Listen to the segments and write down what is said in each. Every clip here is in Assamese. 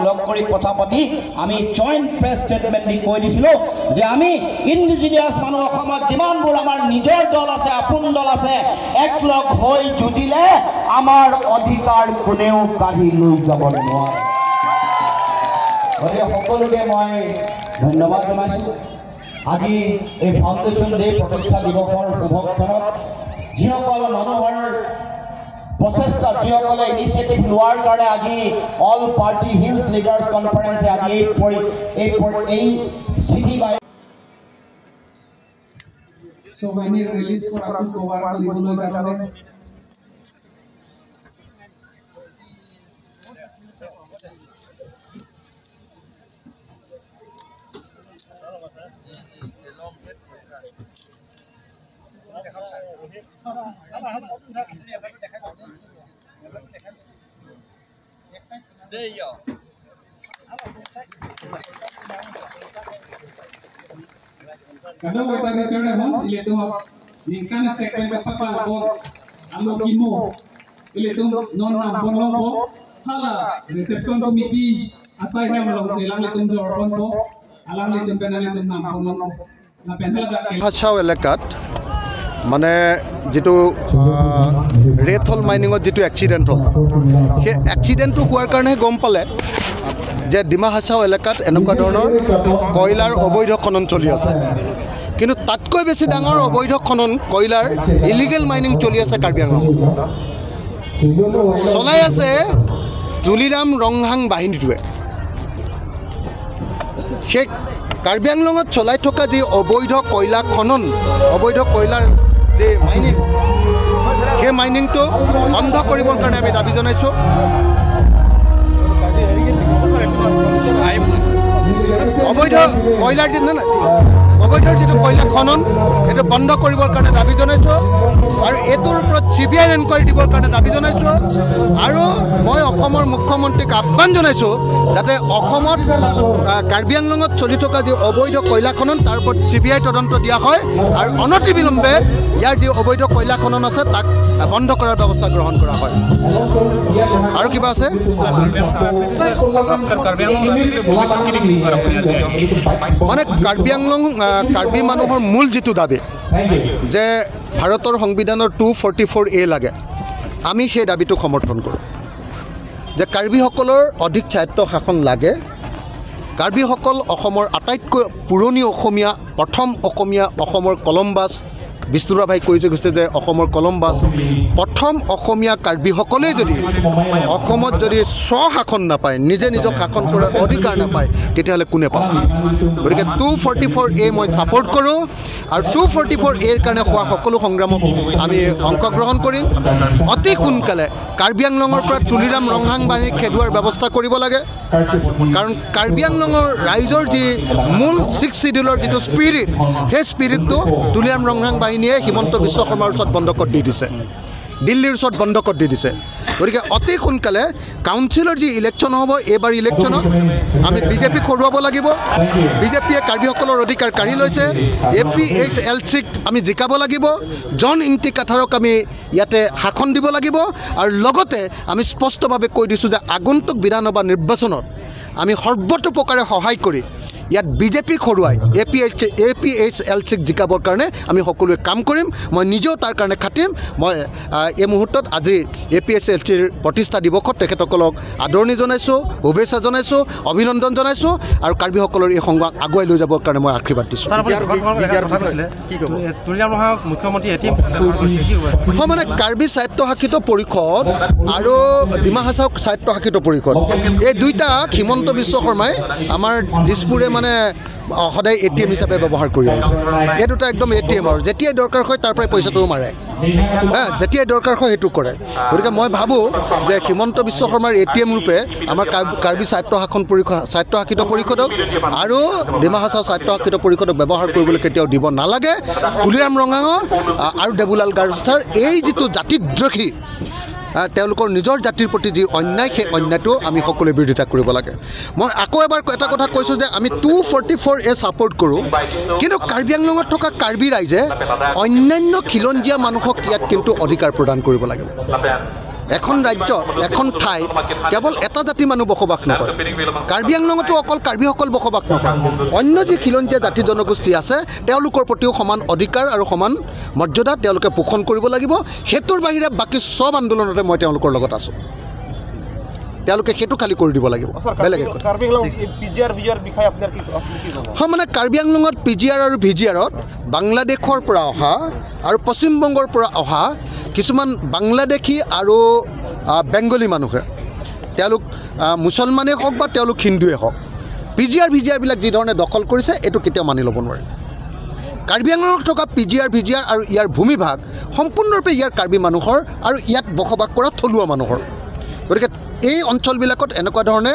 লগ কৰি কথা পাতি আমি জইণ্ট প্ৰেছ ষ্টেটমেণ্ট দি কৈ দিছিলোঁ যে আমি ইণ্ডিজিনিয়াছ মানুহ অসমত যিমানবোৰ আমাৰ নিজৰ দল আছে, আপোন দল আছে, একলগ হৈ যুঁজিলে আমাৰ অধিকাৰ কোনেও কাঢ়ি লৈ যাব নোৱাৰে। গতিকে সকলোকে মই ধন্যবাদ জনাইছোঁ। আজি এই ফাউণ্ডেশ্যন ডে প্ৰতিষ্ঠা দিৱসৰ শুভক্ষণত যিসকল মানুহৰ প্ৰচেষ্টা, যিসকলে ইনিচিয়েটিভ লোৱাৰ কাৰণে আজি অল পাৰ্টি হিলছ লিডাৰ্ছ কনফাৰেন্সে আজি এই স্থিতি বা souvenir release কৰাটো কভাৰ কৰিবলৈ কাৰণে Kada wata Richard mon ile tum ningkan sekwen ka papa bon alokimo ile tum non nam bon long bo hala reception committee asai hem long selang le tum jor bon bo alang le tum penale tum nam bon long la pen hala Hasao এলেকাত মানে যিটো ৰেট হল মাইনিঙত যিটো এক্সিডেণ্ট হ'ল, সেই এক্সিডেণ্টটো হোৱাৰ কাৰণে গম পালে যে ডিমা হাছাও এলেকাত এনেকুৱা ধৰণৰ কয়লাৰ অবৈধ খনন চলি আছে। কিন্তু তাতকৈ বেছি ডাঙৰ অবৈধ খনন কয়লাৰ ইলিগেল মাইনিং চলি আছে কাৰ্বি আংলঙত, চলাই আছে তুলিৰাম ৰংহাং বাহিনীটোৱে। সেই কাৰ্বি আংলঙত চলাই থকা যি অবৈধ কয়লা খনন, অবৈধ কয়লাৰ যে মাইনিং, সেই মাইনিংটো বন্ধ কৰিবৰ কাৰণে আমি দাবী জনাইছোঁ। অবৈধ কয়লাৰ যিটো অবৈধ যিটো কয়লা খনন, সেইটো বন্ধ কৰিবৰ কাৰণে দাবী জনাইছোঁ আৰু এইটোৰ ওপৰত CBI enquiry দিবৰ কাৰণে দাবী জনাইছোঁ। আৰু মই অসমৰ মুখ্যমন্ত্ৰীক আহ্বান জনাইছোঁ যাতে অসমত কাৰ্বি আংলঙত চলি থকা যি অবৈধ কয়লা খনন, তাৰ ওপৰত CBI তদন্ত দিয়া হয় আৰু অনতিবিলম্বে ইয়াৰ যি অবৈধ কয়লা খনন আছে তাক বন্ধ কৰাৰ ব্যৱস্থা গ্ৰহণ কৰা হয়। আৰু কিবা আছে? মানে কাৰ্বি আংলং কাৰ্বি মানুহৰ মূল যিটো দাবী যে ভাৰতৰ সংবিধানৰ 244A লাগে, আমি সেই দাবীটোক সমৰ্থন কৰোঁ যে কাৰ্বিসকলৰ অধিক স্বায়ত্ত শাসন লাগে। কাৰ্বিসকল অসমৰ আটাইতকৈ পুৰণি অসমীয়া, প্ৰথম অসমীয়া, অসমৰ কলম্বাছ, বিষ্ণুৰা ভাই কৈ গৈছে যে অসমৰ কলম্বাছ, প্ৰথম অসমীয়া কাৰ্বিসকলেই যদি অসমত যদি স্বশাসন নাপায়, নিজে নিজক শাসন কৰাৰ অধিকাৰ নাপায়, তেতিয়াহ'লে কোনে পাব? গতিকে 244A মই ছাপোৰ্ট কৰোঁ আৰু 244Aৰ কাৰণে হোৱা সকলো সংগ্ৰামক আমি অংশগ্ৰহণ কৰিম। অতি সোনকালে কাৰ্বি আংলঙৰ পৰা তুলিৰাম ৰংহাং বাহিনীক খেদোৱাৰ ব্যৱস্থা কৰিব লাগে, কাৰণ কাৰ্বি আংলঙৰ ৰাইজৰ যি মূল 6 চিডিউলৰ যিটো স্পিৰিট, সেই স্পিৰিটটো তুলিৰাম ৰংহাং বাহিনীয়ে হিমন্ত বিশ্ব শৰ্মাৰ ওচৰত বন্ধকত দি দিছে, দিল্লীৰ ওচৰত বন্ধকত দি দিছে। গতিকে অতি সোনকালে কাউন্সিলৰ যি ইলেকশ্যন হ'ব, এইবাৰ ইলেকশ্যনত আমি বিজেপিক হৰুৱাব লাগিব। বিজেপিয়ে কাৰ্বিসকলৰ অধিকাৰ কাঢ়ি লৈছে। APHLCক আমি জিকাব লাগিব, জন ইংটি কাথাৰক আমি ইয়াতে শাসন দিব লাগিব। আৰু লগতে আমি স্পষ্টভাৱে কৈ দিছোঁ যে আগন্তুক বিধানসভা নিৰ্বাচনত আমি সৰ্বতোপ্ৰকাৰে সহায় কৰি ইয়াত বিজেপিক হৰুৱাই APHLCক জিকাবৰ কাৰণে আমি সকলোৱে কাম কৰিম। মই নিজেও তাৰ কাৰণে খাটিম। মই এই মুহূৰ্তত আজি APHLCৰ প্ৰতিষ্ঠা দিৱসত তেখেতসকলক আদৰণি জনাইছোঁ, শুভেচ্ছা জনাইছোঁ, অভিনন্দন জনাইছোঁ আৰু কাৰ্বিসকলৰ এই সংগ্ৰাম আগুৱাই লৈ যাবৰ কাৰণে মই আশীৰ্বাদ দিছোঁ। হয়, মানে কাৰ্বি স্বায়ত্তশাসিত পৰিষদ আৰু ডিমা হাছাও স্বায়ত্তশাসিত পৰিষদ, এই দুইটা হিমন্ত বিশ্ব শৰ্মাই আমাৰ দিছপুৰে মানে সদায় ATM হিচাপে ব্যৱহাৰ কৰি আহিছে। এই দুটা একদম ATM, আৰু যেতিয়াই দৰকাৰ হয় তাৰ পৰাই পইচাটোও মাৰে, যেতিয়াই দৰকাৰ হয় সেইটো কৰে। গতিকে মই ভাবোঁ যে হিমন্ত বিশ্ব শৰ্মাৰ ATM ৰূপে আমাৰ কাৰ্বি স্বায়ত্তশাসন পৰিষদ, স্বায়ত্তশাসিত পৰিষদক আৰু ডিমা হাছাও স্বায়ত্তশাসিত পৰিষদক ব্যৱহাৰ কৰিবলৈ কেতিয়াও দিব নালাগে। তুলিৰাম ৰংহাঙৰ আৰু দেবুলাল গাৰ্চাৰ এই যিটো জাতিদ্ৰোহী, তেওঁলোকৰ নিজৰ জাতিৰ প্ৰতি যি অন্যায়, সেই অন্যায়টো আমি সকলোৱে বিৰোধিতা কৰিব লাগে। মই আকৌ এবাৰ এটা কথা কৈছোঁ যে আমি 244A support কৰোঁ, কিন্তু কাৰ্বি আংলঙত থকা কাৰ্বি ৰাইজে অন্যান্য খিলঞ্জীয়া মানুহক ইয়াত কিন্তু অধিকাৰ প্ৰদান কৰিব লাগিব। এখন ৰাজ্যত, এখন ঠাইত কেৱল এটা জাতি মানুহ বসবাস নকৰে। কাৰ্বি আংলঙতো অকল কাৰ্বিসকল বসবাস নকৰে, অন্য যি খিলঞ্জীয়া জাতি জনগোষ্ঠী আছে তেওঁলোকৰ প্ৰতিও সমান অধিকাৰ আৰু সমান মৰ্যাদা তেওঁলোকে পোষণ কৰিব লাগিব। সেইটোৰ বাহিৰে বাকী চব আন্দোলনতে মই তেওঁলোকৰ লগত আছোঁ। তেওঁলোকে সেইটো খালী কৰি দিব লাগিব, বেলেগ একো। হয়, মানে কাৰ্বি আংলঙত পি জি আৰ আৰু ভি জি আৰত বাংলাদেশৰ পৰা অহা আৰু পশ্চিমবংগৰ পৰা অহা কিছুমান বাংলাদেশী আৰু বেংগলী মানুহে, তেওঁলোক মুছলমানেই হওক বা তেওঁলোক হিন্দুৱে হওক, P G R V G আৰবিলাক যিধৰণে দখল কৰিছে এইটো কেতিয়াও মানি ল'ব নোৱাৰি। কাৰ্বি আংলঙত থকা P G R V G R আৰু ইয়াৰ ভূমিভাগ সম্পূৰ্ণৰূপে ইয়াৰ কাৰ্বি মানুহৰ আৰু ইয়াত বসবাস কৰা থলুৱা মানুহৰ। গতিকে এই অঞ্চলবিলাকত এনেকুৱা ধৰণে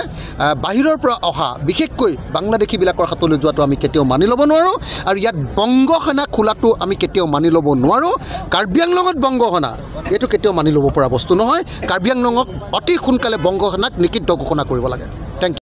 বাহিৰৰ পৰা অহা বিশেষকৈ বাংলাদেশীবিলাকৰ হাতলৈ যোৱাটো আমি কেতিয়াও মানি ল'ব নোৱাৰোঁ। আৰু ইয়াত বংগসেনা খোলাটো আমি কেতিয়াও মানি ল'ব নোৱাৰোঁ। কাৰ্বি আংলঙত বংগসেনা এইটো কেতিয়াও মানি ল'ব পৰা বস্তু নহয়। কাৰ্বি আংলঙক অতি সোনকালে বংগসেনাক নিষিদ্ধ ঘোষণা কৰিব লাগে। Thank you.